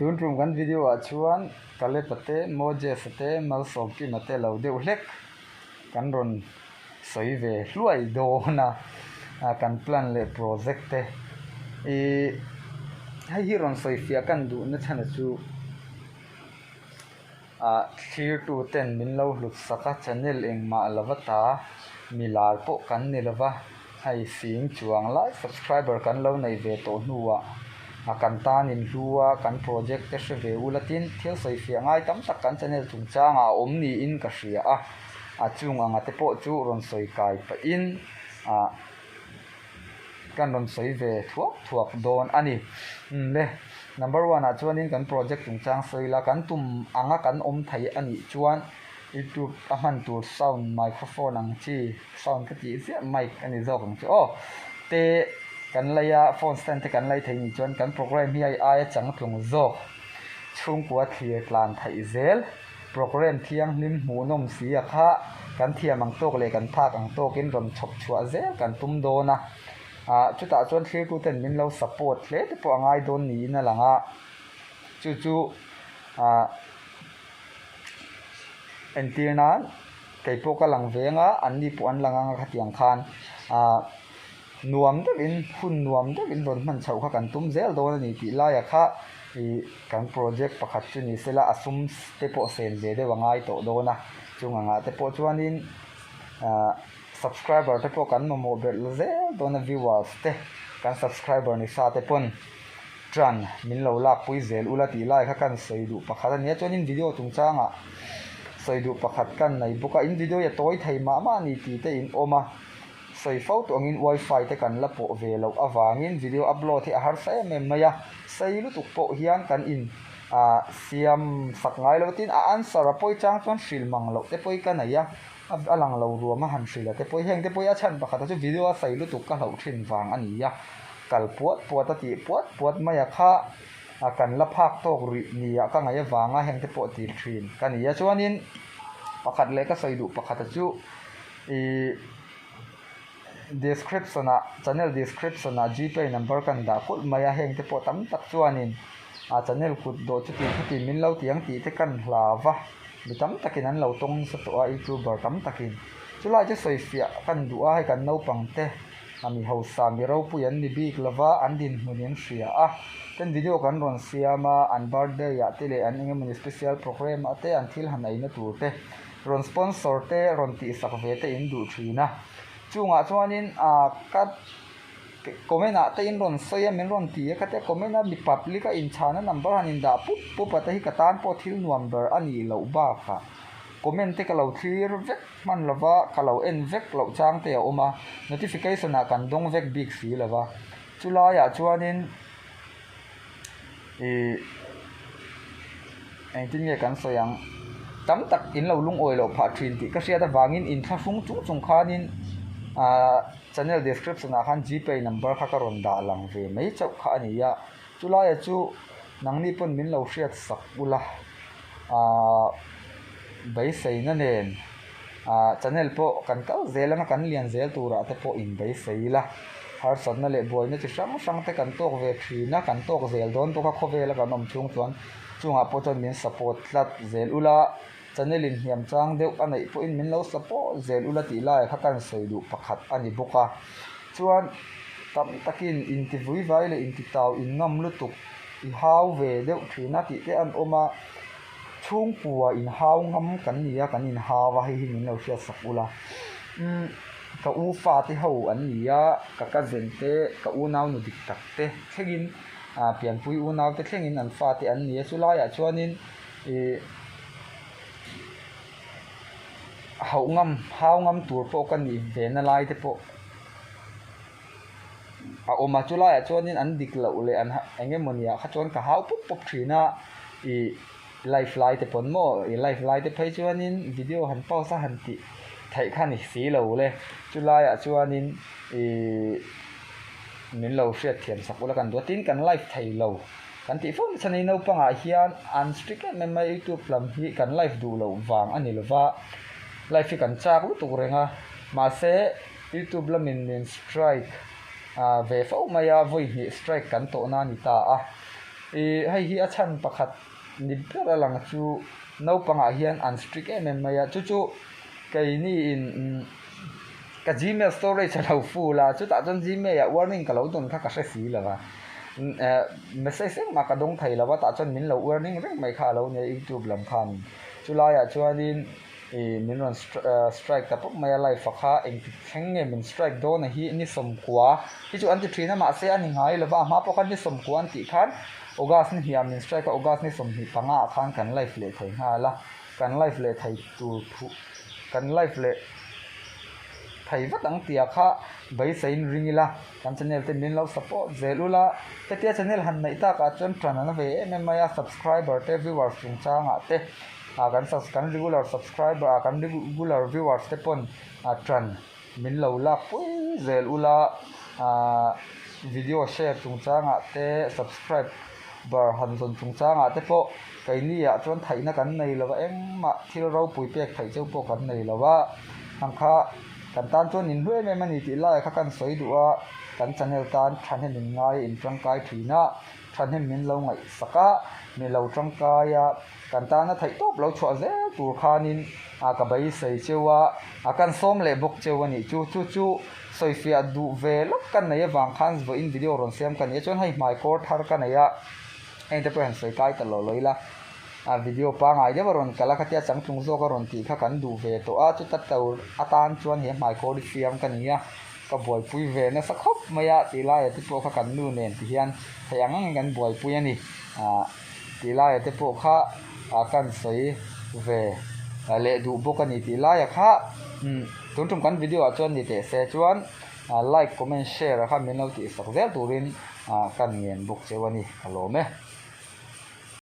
Tun tum kan video ah chuan Caleb-a te, Moses-a te, Malsawmkima te lo deuh hlek kan rawn sawi ve hluai dawn a, kan plan leh project te ih hei hi rawn sawi fiah kan duhna chhan chu ah thlirtu ten min lo hlut sak a channel engmah lova ta milar pawh kan ni lova hei fing chuang lai subscriber kan lo nei ve tawh hnuah a kan tan in hlu a kan project te hre ve ula tin thil sawi fiah ngai tam tak kan channel chungchangah a awm niin ka hria a a chung anga te pawh chu rawn sawi kai pahin ah kan rawn sawi ve thuak thuak dawn a ni. Umm le, number one ah chuanin kan project chungchang sawi ila kan tum anga kan awm thei a nih chuan youtube a hman tur sound microphone ang chi sound ka tih ziah mic a ni zawk ang chu aw te kan lei a phone stand te kan lei thei nih chuan kan program hi hei aia changtlung zawk chhungkua thlir tlan theih zel. Programme thianghlim hmuhnawm si a kha kan thiam ang tawk leh kan phak ang tawkin rawn chhawp chhuah zel kan tum dawn a, ah chutah chuan thlirtuten min lo support hle te pawh a ngai dawn niin a lang a, chu chu ah entir nan kei pawh ka lang veng a, anni pawh an lang ang a khatiang khan ah nuam deuhin hun nuam deuhin rawn hman chhoh kha kan tum zel dawn a ni tih laia kha ih kan project pakhat chu ni sela a sum te pawh sen ve deuh a ngai tawh dawn a chung angah te pawh chuanin ah subscriber te pawh kan mamawh belh zel dawn a viewers te kan subscriber ni sa te pawn tan min lo lak pui zel ula tih lai kha kan sawi duh pakhat a nia chuanin video chungchangah sawi duh pakhat kan nei bawk a in video hi a tawi thei mah mah a ni tih te in awm a. Sawi fo tawh angin wifi te kan la pawh ve loh avangin video upload hi a harsa em em mai a, sei lutuk pawh hian kan in ah siam sak ngai lo tin a answer a pawi chang chuan hrilh mang loh te pawh hi ka nei a, a lang lo ruam a han hrilh a te pawh hi heng te pawh hi a chhan pakhat a chu video a sei lutuk ka hlauh thin vang a ni a, kal puat puat a tih puat puat mai a kha a kan la phak tawk rih ni ah ka ngaih avanga heng te pawh ti thin ka ni a chuanin pakhat leh ka sawi duh pakhat a chu. Ih description ah channel description ah gpay number kan dah kulh mai a heng te pawh tam tak chuanin a channel kut dawh chuti chuti min lo ti ang tih te kan hlau va mi tam takin an lo tawng nasa tawh a youtuber tam takin chulai chu sawi fiah kan duh a hei kan naupang te a mi hausa mi ropui an ni bik lova an dinhmun in hria a ten video kan rawn siam a an birthday ah te leh an eng emawni special program ah te an thil han eina tur te. Rawn sponsor te rawn tihsak ve te in duh thin a, chungah chuanin ah ka comment ah te in rawn sawi a min rawn ti a khatia comment a mi public a inchhana number han indah pup pup a te hi ka tan pawh thil nuam ber a nih loh bakah comment te ka lo thlir vek hman lova ka lo en vek loh chang te a awm a notification ah kan dawng vek bik si lova chulaiah chuanin Ih engtin nge kan sawi ang tam tak in lo lungawi loh phah thin tih ka hriat avangin inthlahrung chung chung khanin ahh channel description ah khan gpay number kha ka rawn dah lang ve mai chauh kha a ni a chulaia chu nangni pawn min lo hriat sak ula ahh beiseina nen ahh channel pawh kan kal zel anga kan lian zel turah te pawh inbeisei ila harsatna leh buaina chi hrang hrang te kan tawk ve thin a kan tawk zel dawn bawk a khawvel a kan awm chhung chuan chungah pawh chuan min support tlat zel ula channel in hniam chang deuh a neih pawhin min lo support zel ula tih laiah kha kan sawi duh pakhat a ni bawk a chuan tam takin inti vui vai leh inti tau in ngam lutuk i hau ve deuh thin a tih te an awm a. Chhungkua inhau ngam kan ni a, kan inhau a, hei hi min lo hriat sak ula. Umm ka u fate ho an ni a, ka cousin te, ka unau nu dik tak te thlengin ah pianpui unau te thlengin an fate an ni a, chulaiah chuanin ih hauh ngam hau ngam tur pawh ka nih ve na lai te pawh. A awm a chulaiah chuanin an dik loh leh an eng emaw niah kha chuan ka hau pup pup thin a ih live lai te pawn maw ih live lai te phei chuanin video han pause a han tih theih kha ni si lo le chulaiah chuanin ih min lo hriat thiam sak ula kan duh a tin kan live thei lo kan tih fo nasa ni naupangah hian an strict em em a youtube lam hi kan live duh loh vang a ni lova live hi kan chak lutuk reng a mahse. Youtube lamin min strike ve fo mai a, vawi hnih strike kan tawhna a ni ta a. Ih hei hi a chhan pakhat ni ber a lang chu naupangah hian an strict em em mai a, chu chu keini in ka gmail storage a lo full a, chutah chuan gmail ah warning ka lo dawn kha ka hre si lo va, message engmah ka dawng thei lo va, tah chuan min lo warning reng mai kha a lo nia youtube lam khanin chulaiah chuanin. Ih min rawn strike ta pawp mai a live a kha engtik thleng nge min strike dawn a hi ni sawmkua hi chu an ti thin a mahse a ni ngai lova a hma pawh khan ni sawmkua an tih khan August ni hnih ah min strike a August ni sawmhnih panga ah khan kan live leh thei nghal a kan live leh thei tur phuh kan live leh thei vat ang tih ah kha beiseiin ring ila kan channel te min lo support zel ula hetia channel han neih tak ah chuan tan a na ve em em mai a subscriber te viewers chungchang ah te. ah kan subs kan regular subscriber ah kan regular viewers te pawn ah tan min lo lak pui zel ula ah video share chungchangah te subscribe ber han zawn chungchangah te pawh keini ah chuan theihna kan nei lo va engmah thil ropui pek theih cheu pawh kan nei lo va ang kha kan tan chuan in hlu em em a ni tih lai kha kan sawi duh a kan channel tan thahnem in ngai in tangkai thin a thahnem min lo ngaihsak a mi lo tangkai a. Kan tana theih tawp lo chhuah zel tur khanin a ka beisei cheu a, a kan sawm leh bawk cheu a nih chu. Chu chu sawifiah duh ve lawk ka nei avang khan vawiin video rawn siam ka ni a, chuan hei hmai kawr thar ka nei a, heng te pawh hian sawi kai ta lo lo ila, a video pangai deuh a rawn kal a, khatia changtlung zawk a rawn tih kha kan duh ve tawh a, chuta tur atan chuan he hmai kawr hi siam ka ni a, ka buaipui ve nasa khawp mai a tih laiah te pawh kha kan nu nen ti hian theih ang angin kan buaipui a ni. Tih laia te pawh kha kan sawi ve leh duh bawk a ni tih laia kha tun tum kan video ah chuan ni teh se chuan like comment share kha min lo tih sak zel turin kan ngen bawk cheu a ni ka lawm e.